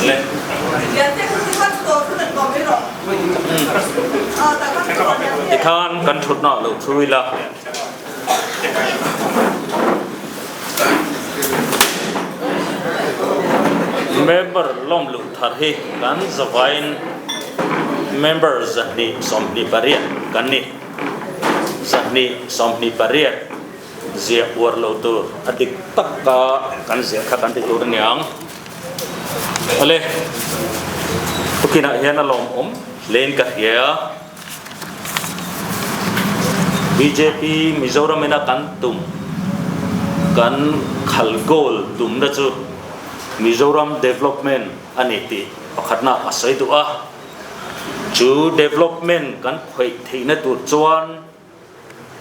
Le. Tikhan kan thutna lo thu ila. Member lawm luh thar hi kan zavain member 228 kan ni. 228 ziah uar lo tur a dik taka kan ziah kha kan ti tur a niang. Awle, tukinah hian a lawmawm hlein ka hria. Bjp Mizoram ina kan tum kan khal goal tumna chu Mizoram development a ni tih pakhatna a sawi duh a. Chu development kan khawih theihna tur chuan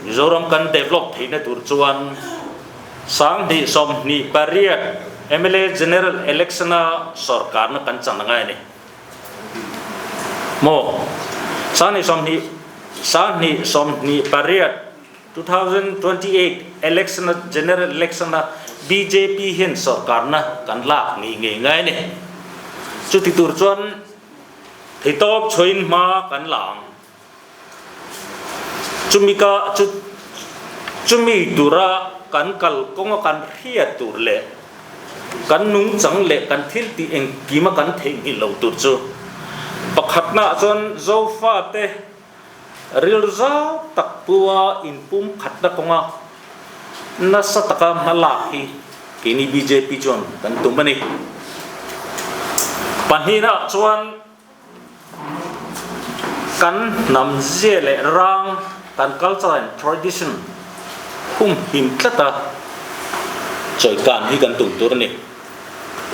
Mizoram kan develop theihna tur chuan 2028 mla General Election-a sorkarna kan chan a ngai a ni. Maw? 2020 2028, 2028 election-a General Election-a bjp hian sorkarna kan lak ngei ngei ngai a ni. Chuti tur chuan theitawp chhuain hma kan la ang. Chumi ka chu chumi tura kan kal kawnga kan hriat tur leh kan nungchang leh kan thil tih engkima kan theihnghilh lo tur chu pakhatnaah chuan Zofate ril zau tak pua inpum khatna kawnga nasa taka hma lak hi keini bjp chuan kan tum a ni. Pahnihnaah chuan Kan hnam zia leh rang, kan culture and tradition humhim tlat a, chawikan hi kan tum tur a ni.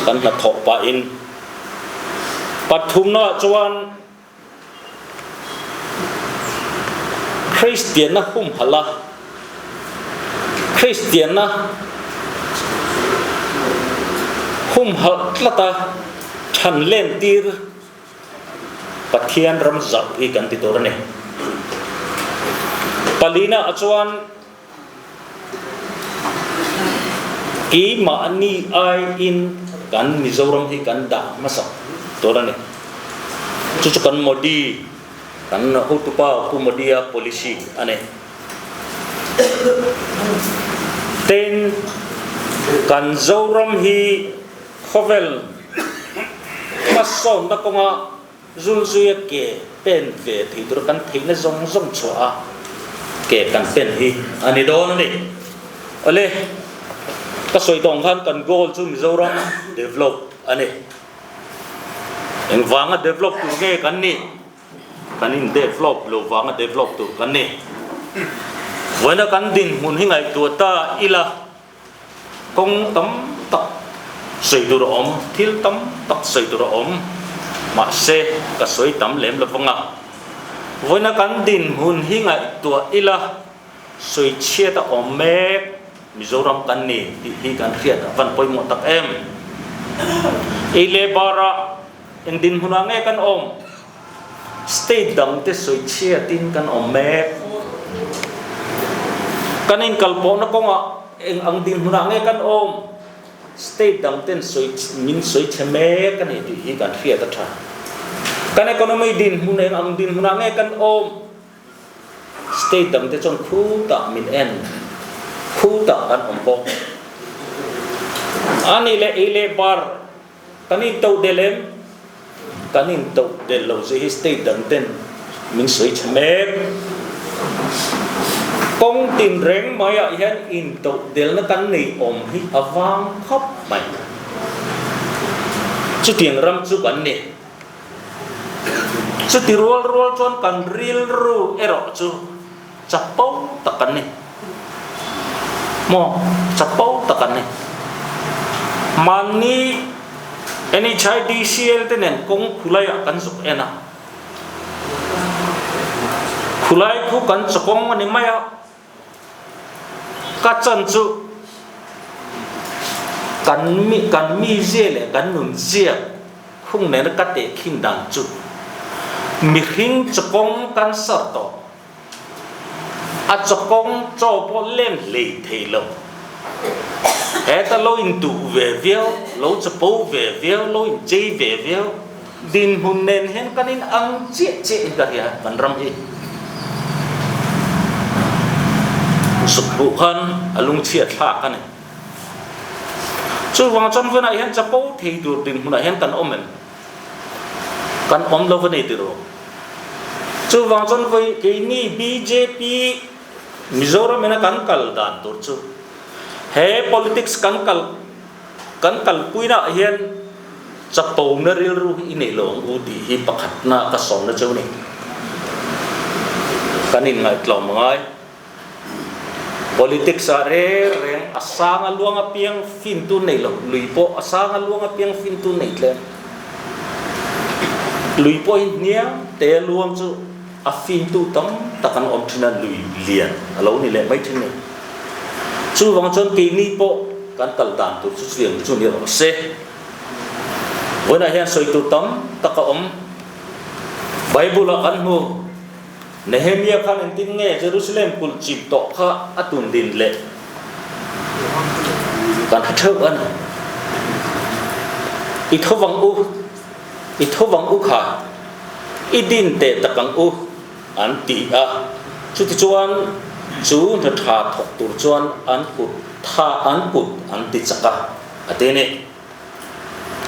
Kan hnathawh pahin pathumnaah chuan Kristianna humhalh a, Kristianna humhalh tlat a, Than lentir Pathian ram zauh hi kan ti tur a ni. Palina ah chuan keimahni aiin kan Mizoram hi kan dah hmasa tur a ni. Chu chu kan Modi, kan hotupa Pu Modi-a policy a ni. Tin, kan Zoram hi Khawvel hmasawnna kawnga zulzuia ke pen ve thei tura kan theihna zawng zawng chhuah a ke kan pen hi a ni dawn a ni. Awle, ka sawi tawng khan kan goal chu Mizoram develop a ni. Engvanga develop tur nge kan nih? Kan in develop lo vanga develop tur kan ni. Vawiina kan dinhmun hi ngaihtuah ta ila. Kawng tam tak sawi tur a awm, thil tam tak sawi tur a awm, mahse ka sawi tam lem lo vang a. Vawiina kan dinhmun hi ngaihtuah ila sawi chhiat a awm mek, Mizoram kan ni tih hi kan hriat a van pawimawh tak em. Ei leh barah eng dinhmunah nge kan awm? State dang te sawi chhiatin kan awm mek. Kan inkalpawhna kawngah eng ang dinhmunah nge kan awm? State dang ten sawi min sawi chhe mek a ni tih hi kan hriat a tha. Kan economy dinhmun eng ang dinhmunah nge kan awm? State dang te chuan khutah min en, khutah kan awm bawk. A nih leh ei leh bar Kan intoh del em? Kan intoh del lo zia hi state dang ten min sawi chhe mek. Kawng tin reng maiah hian intoh delna kan nei awm hi a vang khawp mai. Chutiang ram chu kan ni. Chuti rual rual chuan kan rilru erawh chu chapo tak kan ni. Maw? Chapo tak kan ni. Mahni NHIDCL te nen kawng khulaiah kan zuk en a. Khulai khu kan chawkawng a ni mai a. Ka chan chu kan mi kan mizia leh kan nunzia khung nena ka tehkhin dan chu mihring chawkawng kan sar tawh. A chawkawng chaw pawh lem hlei thei lo. Heta lo intuh ve viau, lo chapo ve viau, lo inchei ve viau dinhmun nen hian kan in ang chiah chiah in ka hria kan ram hi. Suk hmuh khan a lungchhiat thlak a ni. Chuvang chuan vawiinah hian chapo thei tur dinhmunah hian kan awm em? Kan awm lo va nei tiraw? Chuvang chuan vawi keini bjp Mizoram ina kan kal dan tur chu he politics kan kal kan kalpuinaah hian chapona rilru hi i nei lo ang u tih hi pakhatna ka sawmna chu a ni. Kan inngaihtlawm ngai. Politics ah reng reng a sang a luang apiang fin tu nei lo, lui pawh a sang a luang apiang fin tu nei tlem. Lui pawh hi hniam te a luang chu a fin tu tam tak an awm thin a, lui lian a lo ni leh mai thin a ni. Chuvang chuan keini pawh kan kal dan tur chu chutiang chu ni rawh se. Vawiinah hian sawi tur tam tak a awm. Bible ah kan hmu. Nehemia khan engtin nge Jerusalem kulh chip tawh kha a tun din leh kan hre theuh a ni. I tho vang u, i tho vang u kha, i din teh tak ang u, an ti a. Chutichuan chu hna tha thawk tur chuan an kut tha an kut an ti chak a, a ti a ni.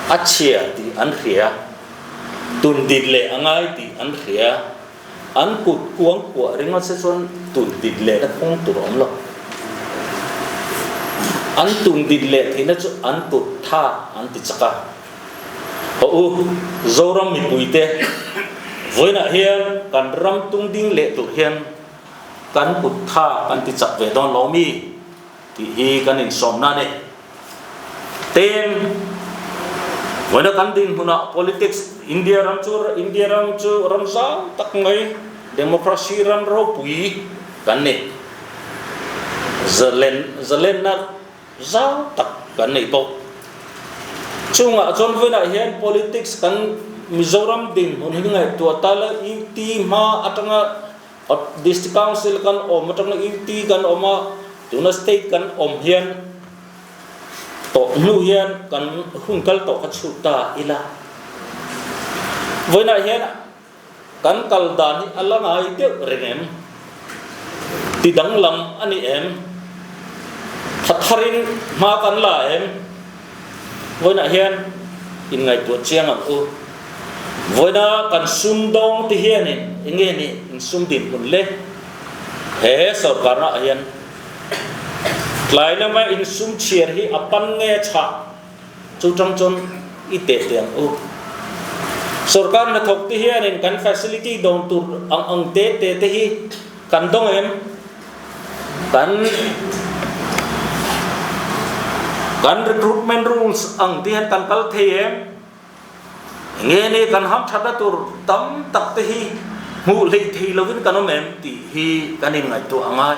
A chhia tih an hria, tun dit leh a ngai tih an hria, an kut kuang kuah ringawt se chuan tun dit lehna kawng tur a awm lo. An tun dit leh theihna chu an kut tha an ti chak a. Haw u, Zoram mipuite, vawiinah hian kan ram tung ding leh tur hian kan kut tha kan ti chak ve dawn lo mi? Tih hi kan insawmna a ni. Tin, vawiina kan dinhmunah politics India ram chu India ram chu ram zau tak mai democracy ram ropui kan ni. Zalen zalenna zau tak kan nei bawk. Chungah chuan vawiinah hian politics kan Mizoram dinhmun hi ngaihtuah ta la UT hma atanga District Council kan awm atanga UT kan awm a, tuna State kan awm hian tawh hnu hian kan hun kal tawh kha chhut ta ila. Vawiinah hian kan kal dan hi a la ngai deuh reng em? Ti danglam a ni em? Tha tharin hma kan la em? Vawiinah hian inngaihtuah chiang ang u. Vawiina kan sum dawng te hianin eng nge ni in sum dinhmun le? He sorkarna ah hian tlai lama in sum chhiar hi a pan nge chhah chu tang chuan i teh teh ang u. Sorkar hnathawk te hianin kan facility dawn tur ang ang te te te hi kan dawng em? Kan kan recruitment rules ang te hian kan kal thei em? Nge ni kan ham thatna tur tam tak te hi hmuh hleih thei lovin kan awm em tih hi kan inngaihtuah a ngai.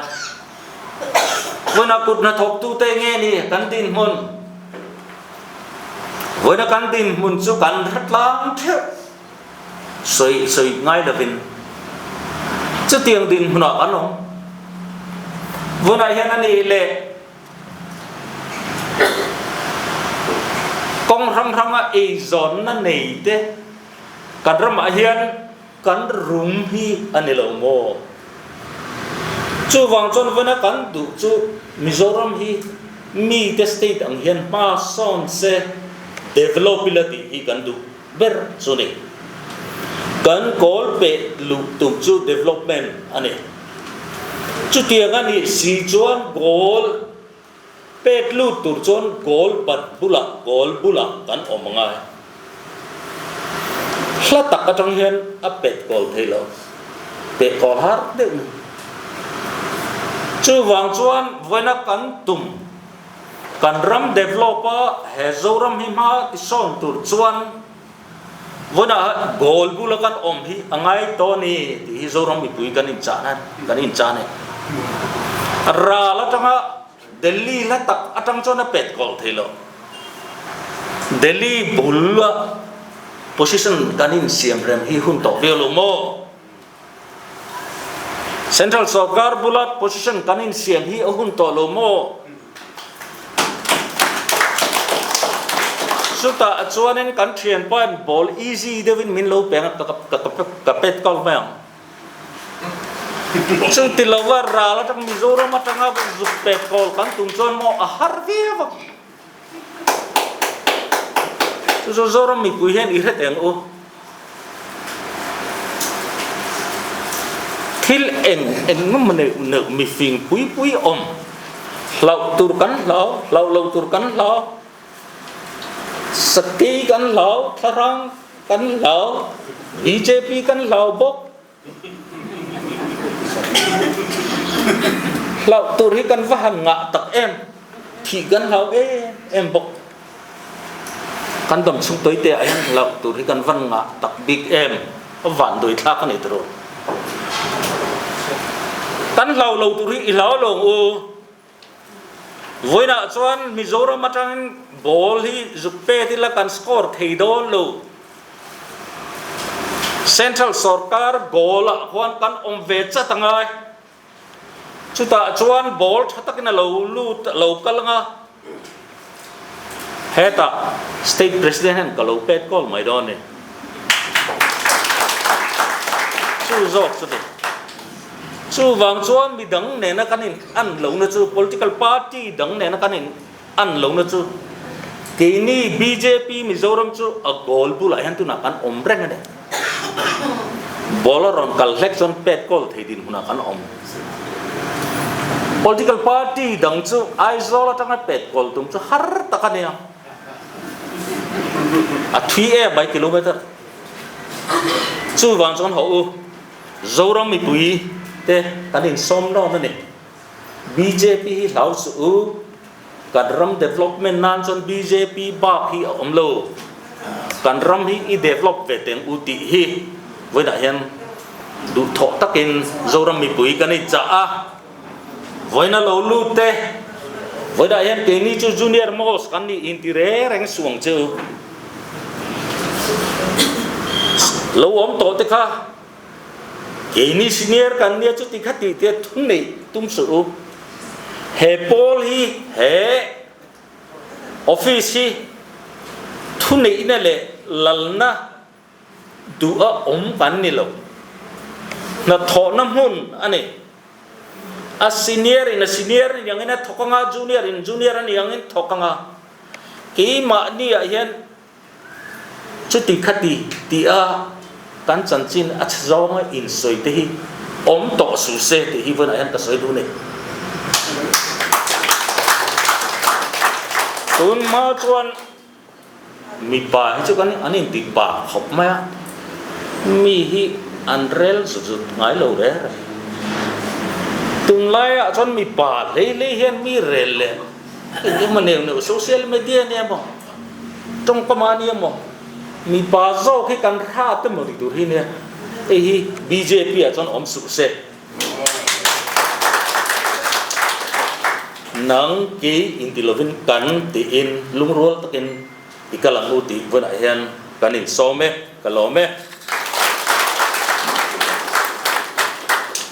Vawiina kut hnathawktute nge ni kan dinhmun? Vawiina kan dinhmun chu kan hre tlang theuh sawi sawi ngai lovin chutiang dinhmunah kan awm. Vawiinah hian a nih leh Kawng hrang hranga eizawnna nei te kan ramah hian kan rum hi a ni lo maw? Chuvang chuan vawiina kan duh chu Mizoram hi mite state ang hian hma sawn se develop ila tih hi kan duh ber chu ni. Kan kawl peh luh tum chu development a ni. Chutiang a nih si chuan goal pek lut tur chuan goal bat bulah goal bulah kan awm angai. Hla tak atang hian a pet kawl thei lo. Peh kawl har deuh ni. Chuvang chuan vawiina kan tum Kan ram develop a he Zoram hi hma ti sawn tur chuan vawiinah goal bula kan awm hi a ngai tawh a ni tih hi Zoram mipui kan inchah nan kan inchah a ni. Ral atanga Delhi hla tak atang chuan a pet kawlh thei lo. Delhi bula position kan insiam rem hi hun tawh viau lo maw? Central sorkar bula position kan insiam hi a hun tawh lo maw? Chutah chuanin kan thianpain ball easy deuhin min lo peng a, ka pet kal mai ang. Chu ti lova ral atang Mizoram atanga zuk pet kawl kan tum chuan maw a har viau a. Chu chu Zoram mipui hian i hre teng u. Thil eng eng emaw neuh neuh mifing pui pui awm. Hlauh tur kan hlau, hlauh lo tur kan hlau. Sakei kan hlau, thlarang kan hlau, bjp kan hlau bawk. Hlauh tur hi kan va han ngah tak em, thih kan hlau em em bawk. Kan dam chhung tawi te ah hian hlauh tur hi kan van ngah tak bik em, a van dawi thlak a ni tiraw. Kan hlau lo tur hi i hlau lo ang u. Vawiinah chuan Mizoram atangin ball hi zuk pet ila kan score thei dawn lo. Central sorkar goal ah khuan kan awm ve chat a ngai. Chutah chuan ball tha takin a lo lut a lo kal anga hetah State President hian ka lo pet kawl mai dawn a ni. Chu zawk chu ni. Chuvang chuan mi dang nena kan in an lohna chu, political party dang nena kan in an lohna chu keini bjp Mizoram chu a goal bulah hian tunah kan awm reng a ni. Ball a rawn kal hlek chuan pet goal thei dinhmunah kan awm. Political party dang chu Aizawl atanga pet goal tum chu har tak a nia. A thui em mai kilometer. Chuvang chuan hawh u. Zoram mipui te kan insawm nawn a ni. Bjp hi hlau suh u, kan ram development nan chuan bjp bak hi a awm lo. Kan ram hi i develop ve teng u tih hi vawiinah hian duhthawh takin Zoram mipui kan inchah a. Vawiina lo lut te, vawiinah hian keini chu junior most kan nih inti reng reng suh ang che u. Lo awm tawh te kha keini senior kan nia chuti kha tih te thu neih tum suh u. He pawl hi he office hi thu neihna leh lalna duh a awm kan ni lo. Hnathawhna hmun a ni. A senior in a senior ni angin a thawk anga, junior in junior a ni angin thawk anga. Keimahni ah hian chuti khati tih a kan chanchin a chhe zawnga insawi te hi awm tawh suh se tih hi vawiinah hian ka sawi duh a ni. Tun hma chuan Mipa hi chu kan an inti pa khawp mai a, mi hi an rel zut zut ngai lo reng reng. Tunlaiah chuan mipa hlei hlei hian mi rel leh eng emaw neuh neuh social media nia maw, tawngkam ah nia maw, mipa zawk hi kan hrat emaw tih tur hi nia, hei hi bjp ah chuan awm suh se. Nang kei inti lovin kan tiin lungrual takin i kal ang u tih vawiinah hian kan insawm e, ka lawm e.